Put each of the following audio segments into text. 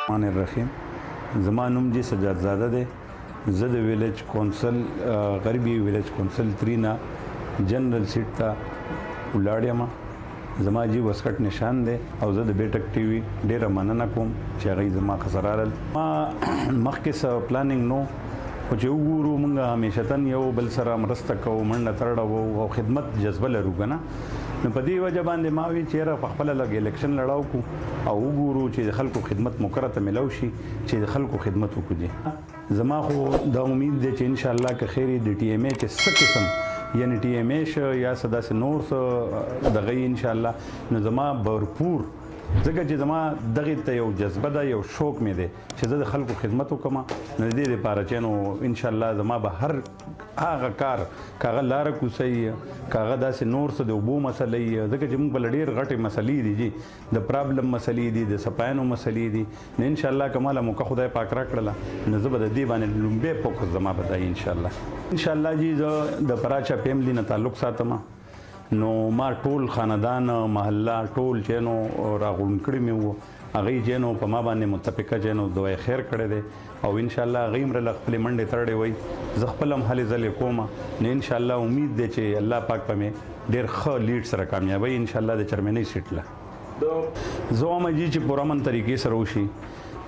الرحمن الرحیم. زما نوم جی سجاد زاده دی. زه د ویلیج کونسل غربي ویلیج کونسل 3 نه جنرل سیټ ته ولاړ یم. زما جی وسکټ نشان دی او زه د بیټک ټي وي ډیره مننه کوم چې هغوی زما ښه راغلل. ما مخکې څه planning نو، خو چې وګورو، مونږ همیشتن یو بل سره مرسته کوو، منډه ترړه وو او خدمت جذبه لرو که نه، نو په دې وجه باندې ما وی چې یاره، په خپله لږ election لړاو کو او وګورو چې د خلکو خدمت موکره ته ملو شي چې د خلکو خدمت وکړو جی. زما خو دا امید دی چې ان شاء الله که خیر د ټي ایم ای چې څه قسم، یعنی ټي ایم ای شه یا څه داسې نور څه دغه، ان شاء الله نو زما بھرپور، ځکه چې زما دغه ته یو جذبه ده، یو شوق مې دی چې زه د خلکو خدمت وکم. نو د دې لپاره چې نو ان شاء الله زما به هر هغه کار، کاغه لار کوسي، کاغه داسې نور څه، د اوبو مسلې، ځکه چې موږ بل ډیر غټې مسلې دي جی، د problem مسلې دي، د سپاینو مسلې دي، نو ان شاء الله کماله موقع خدای پاک را کړله، نو زه به د دې باندې لومبه focus زما به دی ان شاء الله. ان شاء الله جی، زه د پراچا family نه تعلق ساتم، نو ما ټول خاندان، محله ټول چې نو راغونډ کړي مې وو، هغوی چې نو په ما باندې متفقه چې نو دعای خیر کړی دی او ان شاء الله هغوی هم راله خپلې منډې ترړې وایي، زه خپل هم هلې ځلې کوم. نو ان شاء الله امید دی چې الله پاک په مې ډېر ښه lead سره کامیابوي ان شاء الله د چرمنۍ سیټ له. زه وایم جی چې پرامن طریقې سره وشي،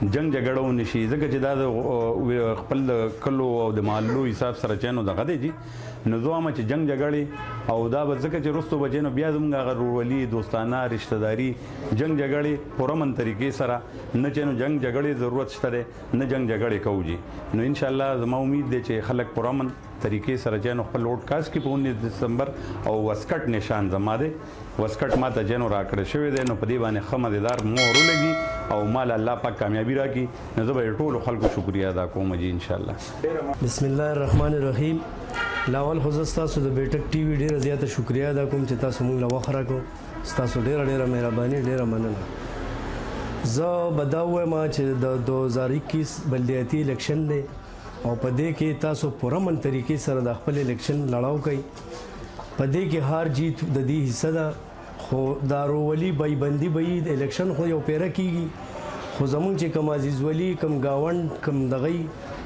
جنگ جګړه ونشي، ځکه چې دا د خپل د کلو او د محلو حساب سره چې نو دغه دی جی. نو زه وایم چې جنگ جګړې او دا به ځکه چې وروسته به چې نو بیا زموږ هغه ورورولي، دوستانه، رشتہ داري، جنگ جګړې پرامن طریقې سره نه چې نو جنگ جګړې ضرورت شته دی، نه جنگ جګړې کوو جی. نو ان شاء الله زما امید دی چې خلک پرامن طریقې سره چې نو خپل ووټ cast کړي په 19 دسمبر. او وسکټ نشان زما دی، وسکټ ما ته جنو راکړی شوی دی، نو په دې باندې ښه مزیدار مهر ولګي او مال الله پاک کامیابي راکړي، نو زه به یې ټولو خلکو شکریه ادا کوم جی ان شاء الله. بسم الله الرحمن الرحیم. لاول خو زه ستاسو د بیټک ټي وي ډیره زیاته شکریه ادا کوم چې تاسو موږ له وخت راکړو. ستاسو ډیره ډیره مهرباني، ډیره مننه. زه به دا ووایم چې د 2021 بلدیاتي election دی او په دې کې تاسو پرامن طریقې سره د خپل election لړاو کوي. په دې کې هار جیت د دې حصہ ده، خو دا ورورولي، بایبندي به یي. Election خو یو پیره کیږي، خو زمونږ چې کوم عزیز ولی، کوم گاوند، کوم دغی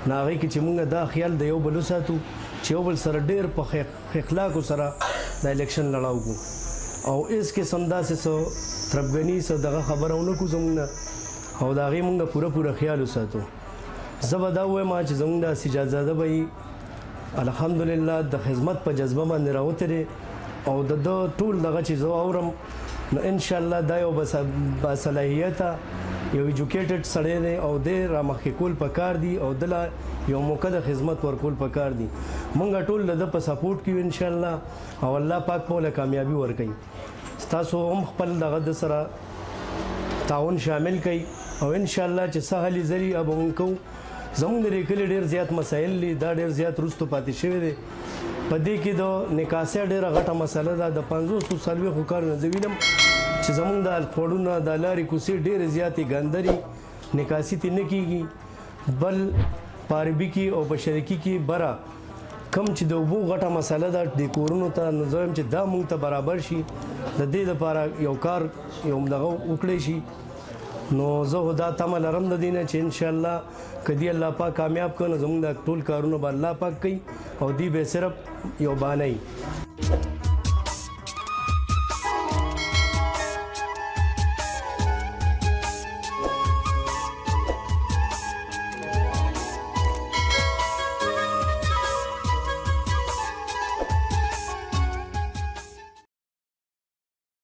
ناغې کې چې مونږ دا خیال د یو بل وساتو چې یو بل سره ډیر په اخلاقو سره د election لړاو کو او اس قسم داسې څه تربګني، څه دغه خبره ونه کو زمونږ نه او د هغې مونږ پوره پوره خیال وساتو. زه به دا ووایم چې زمونږ د سجادزاده به الحمدلله د خدمت په جذبه باندې راوتلی او د ده ټول دغه چې زه اورم، نو انشاءالله دا یو باصلاحیته، یو educated سړی دی او دی رامخکې کول پکار دی او دله یو موقع د خدمت ورکول پکار دی. مونږ ټول د ده په support کې یو انشاءالله او الله پاک په له کامیابي ورکوي. ستاسو هم خپل دغه د سره تعاون شامل کړئ او انشاءالله چې څه هلې ځلې به مونږ کوو. زمونږ د دې کلي ډېر زیات مسایل دي، دا ډېر زیات وروستو پاتې شوی دی. په دې کې د نکاسۍ ډېره غټه مسله ده. د 50 40 کالو نه زه وینم چې زمونږ د خوړونه، د لارې کوڅې ډېرې زیاتې ګنده دي، نکاسي ترې نه کېږي. بل په عربي کې او په شرقي کې بره کم چې د اوبو غټه مسله ده د کورونو ته، نو زه وایم چې دا مونږ ته برابر شي، د دې لپاره یو کار یو دغه وکړی شي. نو زه خو دا تمه لرم د دې نه چې انشاءالله که دی الله پاک کامیاب کړ، نو زمونږ دا ټول کارونه به الله پاک کوي او دی به صرف یو بانه وي.